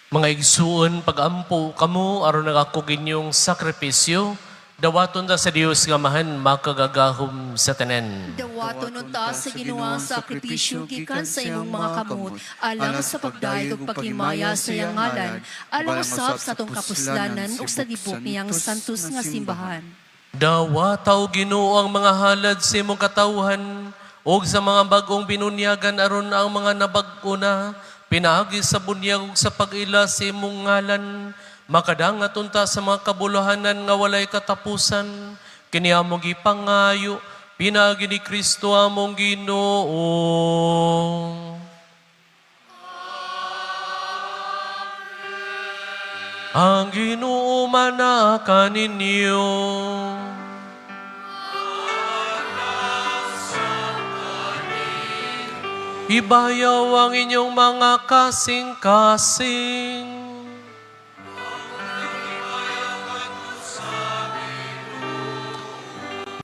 Mga igsuon, pag-ampo kamo aron nagakog inyong sakripisyo, dawaton ta sa Dios nga Amahan makagagahom sa tanan. Dawaton unta sa Ginoo ang sakripisyo gikan sa imong mga kamot alang sa pagdayeg ug paghimaya sa iyang ngalan, alang usab sa atong kapuslanan ug sa tibok niyang santos nga simbahan. Dawata o Ginoo ang mga halad sa imong katawhan ug sa mga bag-ong binunyagan aron ang mga nabag-o na pinaagi sa bunyag ug sa pag-ila sa imong ngalan makadangat unta sa mga kabulahanan nga walay katapusan kini among gipangayo pinaagi ni Kristo among Ginoo. Ang Ginoo mana kaninyo. Ibayaw ang inyong mga kasing-kasing.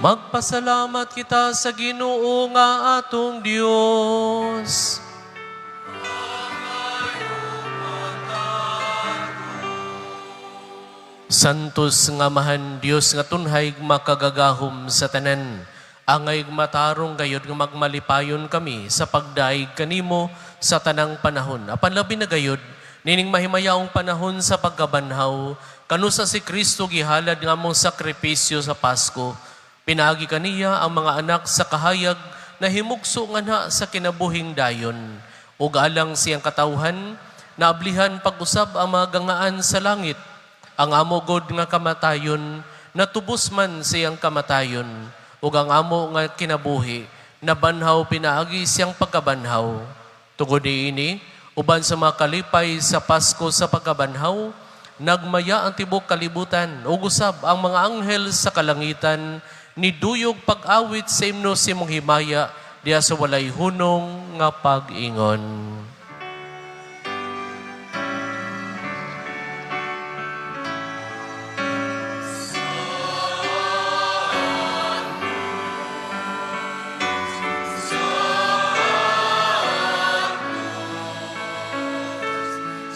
Magpasalamat kita sa Ginoo nga atong Dios. Santos nga Amahan Dios nga tunhay makagagahom sa tanan. Angay matarong gayod nga magmalipayon kami sa pagdaig kanimo sa tanang panahon. Apan labi na gayod nining mahimayaong panahon sa pagkabanhaw, kanusa si Kristo gihalad nga among sakripisyo sa Pasko. Pinaagi kaniya ang mga anak sa kahayag na himugso nga na sa kinabuhing dayon. Ug alang siyang katawhan, naablihan pag-usab ang mga gangaan sa langit. Ang amo god nga kamatayon, natubos man siyang kamatayon, ug ang amo nga kinabuhi, nabanhaw pinaagi siyang pagkabanhaw. Tungod niini, uban sa mga kalipay sa Pasko sa pagkabanhaw, nagmaya ang tibok kalibutan, ug usab ang mga anghel sa kalangitan, niduyog pag-awit sa imno sa imong himaya, diha sa walay hunong nga pag-ingon.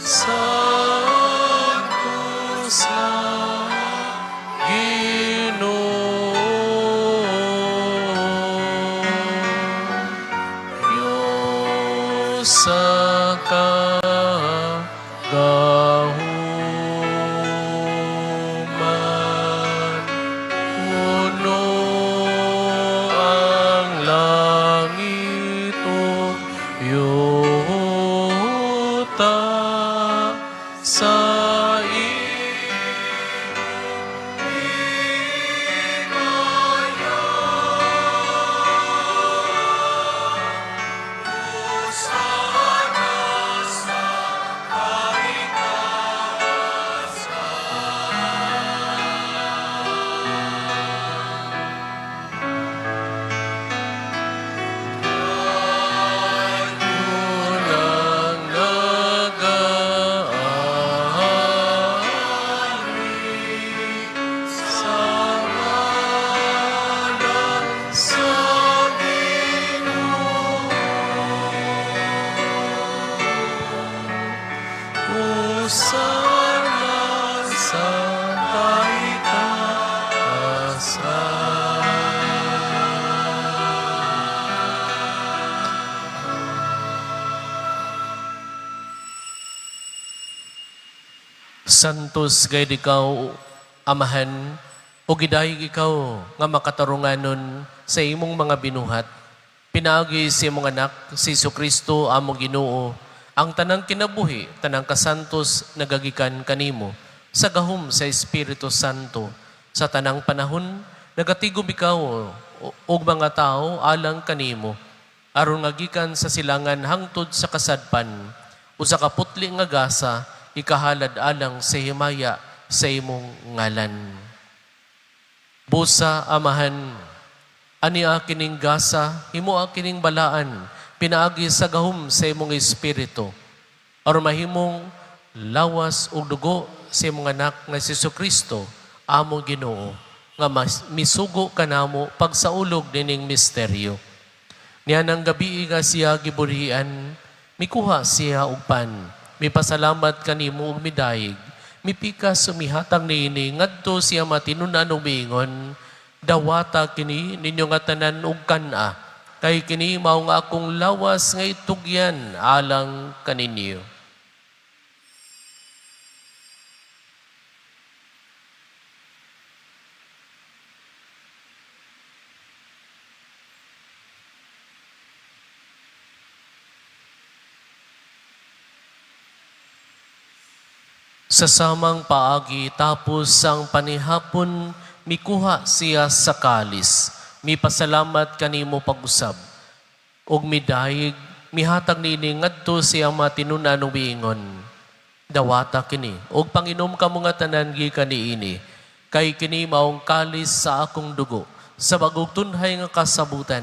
Sanctus nga Ginoo, Diyos sa kagahuman, puno ang langit ug yuta sa Unang nag-aari sa ngalan sa Ginoo. Hosana sa kaitaasan. Santos gayud ikaw, Amahan, ug gidayeg ikaw nga makatarunganon sa imong mga binuhat. Pinaagi sa imong anak, si Kristo among Ginoo, ang tanang kinabuhi, tanang kasantos nagagikan kanimo, sa gahom sa Espiritu Santo. Sa tanang panahon, nagatigom ikaw og mga tao alang kanimo, aron nga gikan sa silangan hangtod sa kasadpan, usa ka putli nga gasa, ikahalad alang sa himaya sa imong ngalan. Busa, Amahan, ani kining gasa, himoa kining balaan, pinaagi sa gahom sa imong espiritu, aron mahimong lawas ug dugo sa imong anak nga si Kristo, among Ginoo, nga mas, misugo kanamo pagsaulog nining misteryo. Niya nang gabi nga siya giburian, mikuha siya og pan. Mipasalamat kanimo ug midayig. Mipikas sumihatag niini ngadto siya matinunan ug miingon, dawata kini ninyo nga tanan ug kan-a, kay kini mao nga akong lawas nga itugyan alang kaninyo. Sa samang paagi tapos ang panihapon, mikuha siya sa kalis. Mipasalamat kanimo pag-usab. Ug midayig, mihatag niini ngadto siya matinunan ug miingon. Dawata kini, ug panginom kamo nga tanan gikan niini, kay kini maong kalis sa akong dugo, sa bagong tunhay nga kasabutan.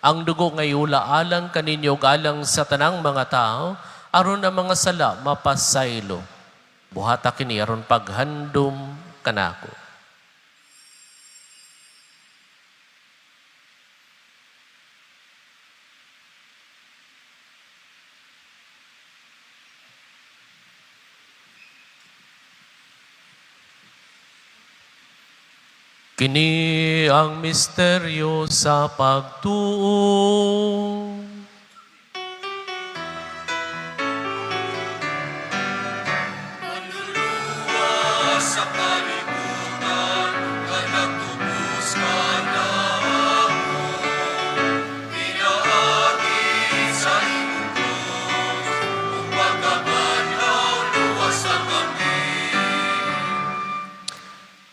Ang dugo nga iula alang kaninyo ug alang sa tanang mga tao, aron ang mga sala mapasaylo. Buhata kini aron paghandom kanako. Kini ang misteryo sa pagtuo. Sa kalibutan, nga nagtubos ka namo. Pinaagi sa imong krus, ug pagkabanhaw luwasa kami.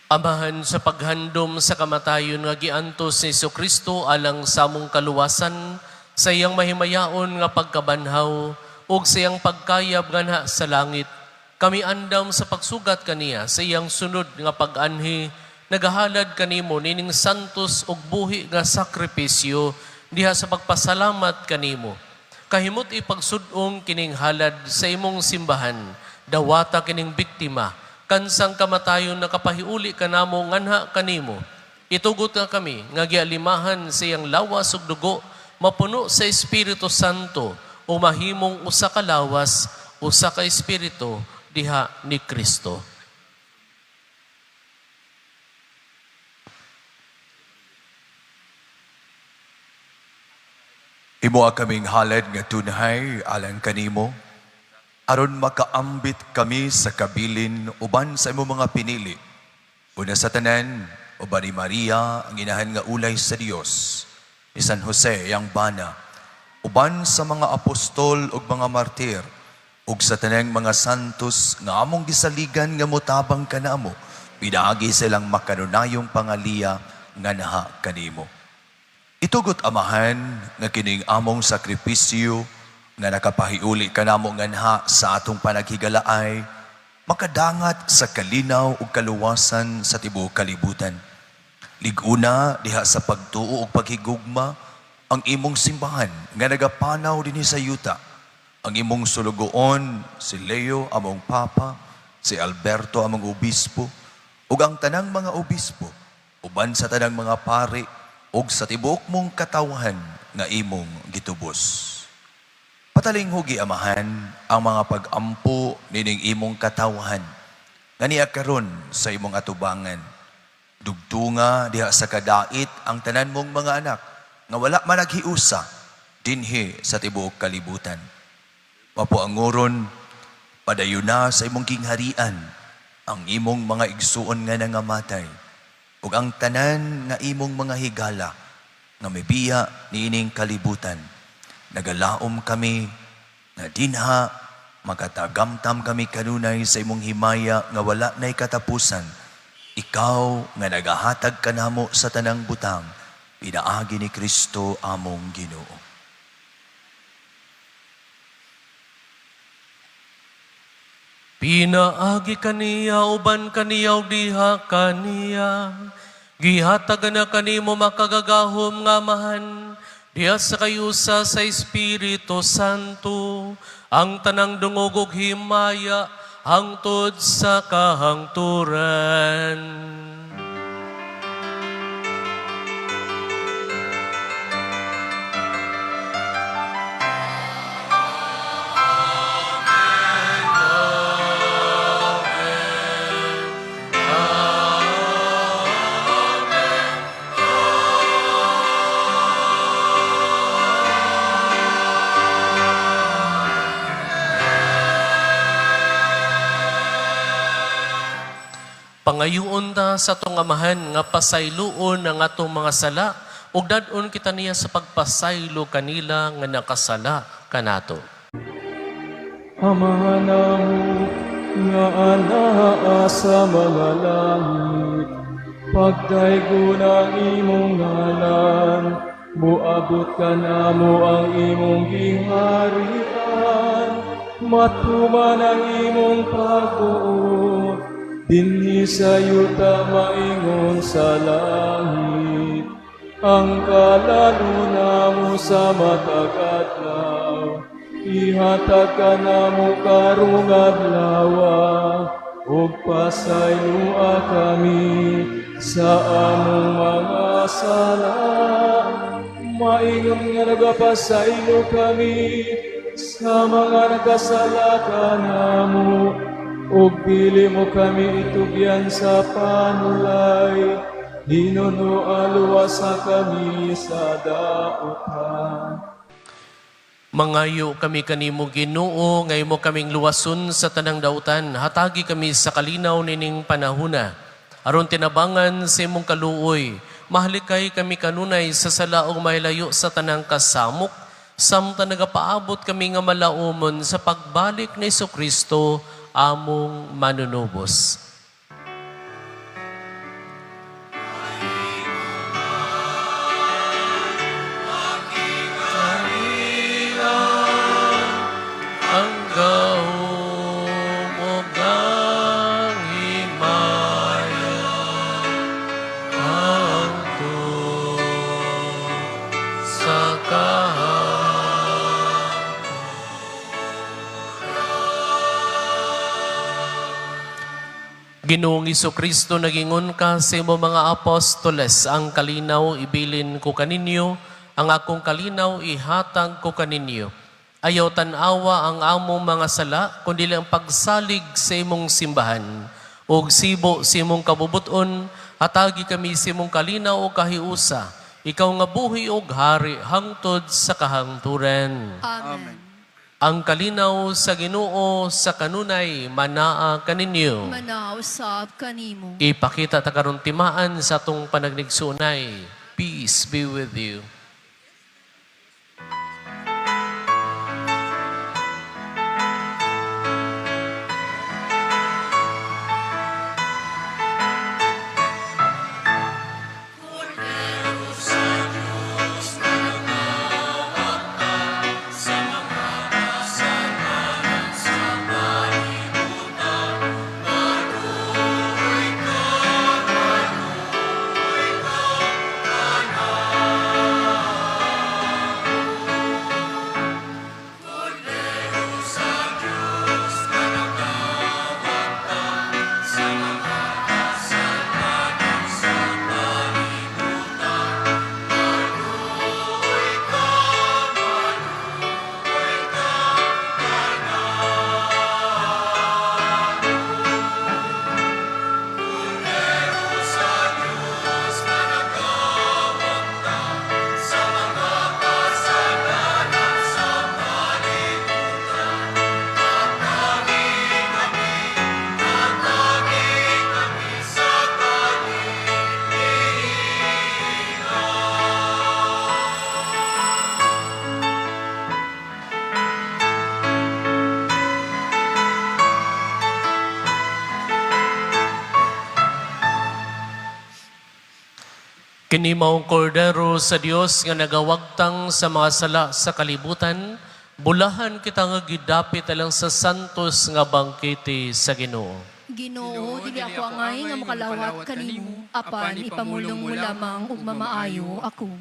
Amahan sa paghandom sa kamatayon nga giantos ni Kristo alang sa among kaluwasan, sa iyang mahimayaon nga pagkabanhaw ug sa iyang pagkayab nganha sa langit, kami andam sa pagsugat kaniya sa iyang sunod nga pag-anhi, nagahalad kanimo nining santos ug buhi nga sakripisyo diha sa pagpasalamat kanimo. Kahimot ipagsud-ong kining halad sa imong simbahan, dawata kining biktima, kansang kamatayon nakapahiuli kanamo nganha kanimo. Itugot nga kami nga gialimahan sa iyang lawas ug dugo, mapuno sa Espiritu Santo o mahimong usa ka lawas, usa ka espiritu diha ni Kristo. Imo kaming halad nga tunhay alang kanimo, aron makaambit kami sa kabilin uban sa imong mga pinili. Una sa tanan, uban ni Maria ang inahan nga ulay sa Dios, ni San Jose ang bana, uban sa mga apostol ug mga martir, ug sa tanang mga santos nga among gisaligan nga motabang kanamo, pinaagi silang makanunayong pangaliya nga naha kanimo. Itugot Amahan nga kining among sakripisyo nga nakapahiuli kanamo nganha sa atong panaghigalaay, makadangat sa kalinaw ug kaluwasan sa tibuok kalibutan. Liguna diha sa pagtuo ug paghigugma ang imong simbahan nga nagapanaw dinhi sa yuta. Ang imong sulugoon si Leo among papa, si Alberto among obispo, ug ang tanang mga obispo, uban sa tanang mga pari ug sa tibuok mong katawhan nga imong gitubos. Patalinghugi Amahan ang mga pag-ampo nining imong katawhan nga niya karon sa imong atubangan. Dugtunga diha sa kadait ang tanan mong mga anak nga wala man naghiusa dinhi sa tibuok kalibutan. Mapuangoron, padayon na sa imong gingharian ang imong mga igsuon nga nangamatay ug ang tanan nga imong mga higala nga mibiya niining kalibutan. Nagalaom kami nga dinha makatagamtam kami kanunay sa imong himaya nga wala nay katapusan. Ikaw nga nagahatag kanamo sa tanang butang, pinaagi ni Kristo among Ginoo. Pinaagi kaniya uban kaniya ug diha kaniya. Gihatag na kanimo makagagahom nga Amahan, diha sa kayusa sa Espiritu Santo, ang tanang dungog ug himaya hangtod sa kahangturan. Pangayuon ta sa atong Amahan nga pasayloon ang atong mga sala ug dad-on kita niya sa pagpasaylo kanila nga nakasala kanato. Ama namo nga anaa sa mga langit, pagdaygon ang imong ngalan, moabot kanamo ang imong giharian, matuman ang imong pagbuot, dinhi sa yuta maingon sa langit. Ang kalan-on namo sa matag adlaw, ihatag kanamo karong adlawa, ug pasayloa kami sa among mga sala, maingon nga nagapasaylo kami sa mga nakasala kanamo, ug dili mo kami itugyan sa panulay, hinunoa luwasa kami sa dautan. Mangayo kami kanimo Ginoo, nga imo kaming luwason sa tanang dautan, hatagi kami sa kalinaw nining panahuna. Aron tinabangan sa imong kaluoy, mahalikay kami kanunay sa sala ug mahilayo sa tanang kasamok, samtang nagapaabot kami nga malaumon sa pagbalik ni Kristo among manunubos. Ang gahom ug ang himaya hangtod sa kahangturan. Ginoong Kristo, nagingon ka sa imong mga apostoles, ang kalinaw ibilin ko kaninyo, ang akong kalinaw ihatag ko kaninyo. Ayaw tan-awa ang among mga sala, kundi ang pagsalig sa imong simbahan. Ug sibo sa imong kabubuton, hatagi kami sa imong kalinaw o kahiusa. Ikaw nga buhi og hari hangtod sa kahangturan. Amen. Ang kalinaw sa Ginoo sa kanunay manaa kaninyo. Manaw sab kanimo. Ipakita ta karon timaan sa atong panagnigsunay. Peace be with you. Kini maong kordero sa Dios nga nagawagtang sa mga sala sa kalibutan, bulahan kita nga gidapit alang sa santos nga bangkete sa Ginoo. Ginoo, dili ako angay nga makalawat kanimo, apan ipamulong mo lamang ug mamaayo ako.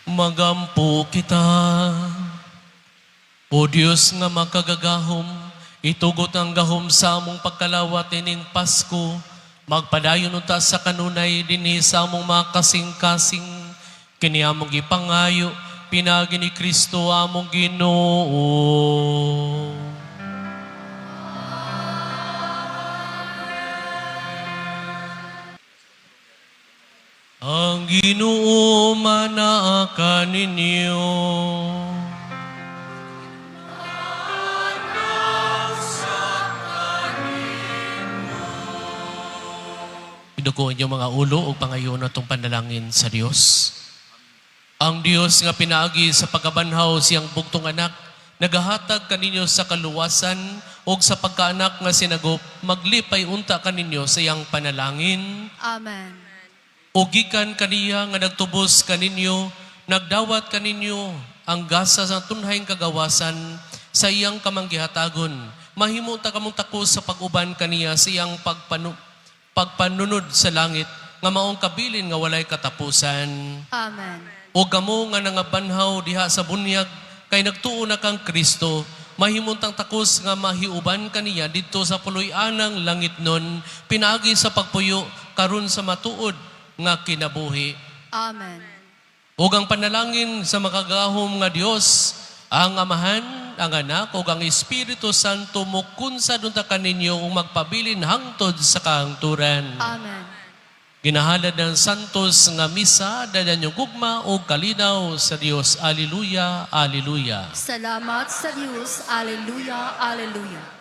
Magampo kita. O Dios nga makagagahom, itugot ang gahom sa among pagkalawat ining Pasko. Magpadayon unta sa kanunay dinhi sa among mga kasing-kasing. Kini among gipangayo, pinaagi ni Kristo among Ginoo. Ang Ginoo manaa kaninyo. Iduko inyong mga ulo ug pangayon atong panalangin sa Dios. Ang Dios nga pinaagi sa pagkabanhaw siyang bugtong anak, nagahatag kaninyo sa kaluwasan ug sa pagkaanak nga sinagop, maglipay unta kaninyo sa iyang panalangin. Amen. O gikan kaniya nga nagtubos kaninyo, nagdawat kaninyo ang gasa sa tunhayng kagawasan sa iyang kamanggihatagon. Mahimo ta kamong takos sa pag-uban kaniya sa iyang pagpanunod sa langit nga maong kabilin nga walay katapusan. Amen. O kamo nga nangabanhaw diha sa bunyag kay nagtuo na kang Kristo, mahimuntang takos nga mahiuban kaniya didto sa puloy-anang langit nun, pinaagi sa pagpuyo karon sa matuod nga kinabuhi. Amen. Ug ang panalangin sa makagagahom nga Dios, ang Amahan, ang Anak, ug ang Espiritu Santo mukunsad unta kaninyo ug magpabilin hangtod sa kahangturan. Amen. Ginahalad ng Santos nga misa, dalan yung gugma o kalinaw sa Dios. Alleluia, Alleluia. Salamat sa Diyos. Alleluia, Alleluia.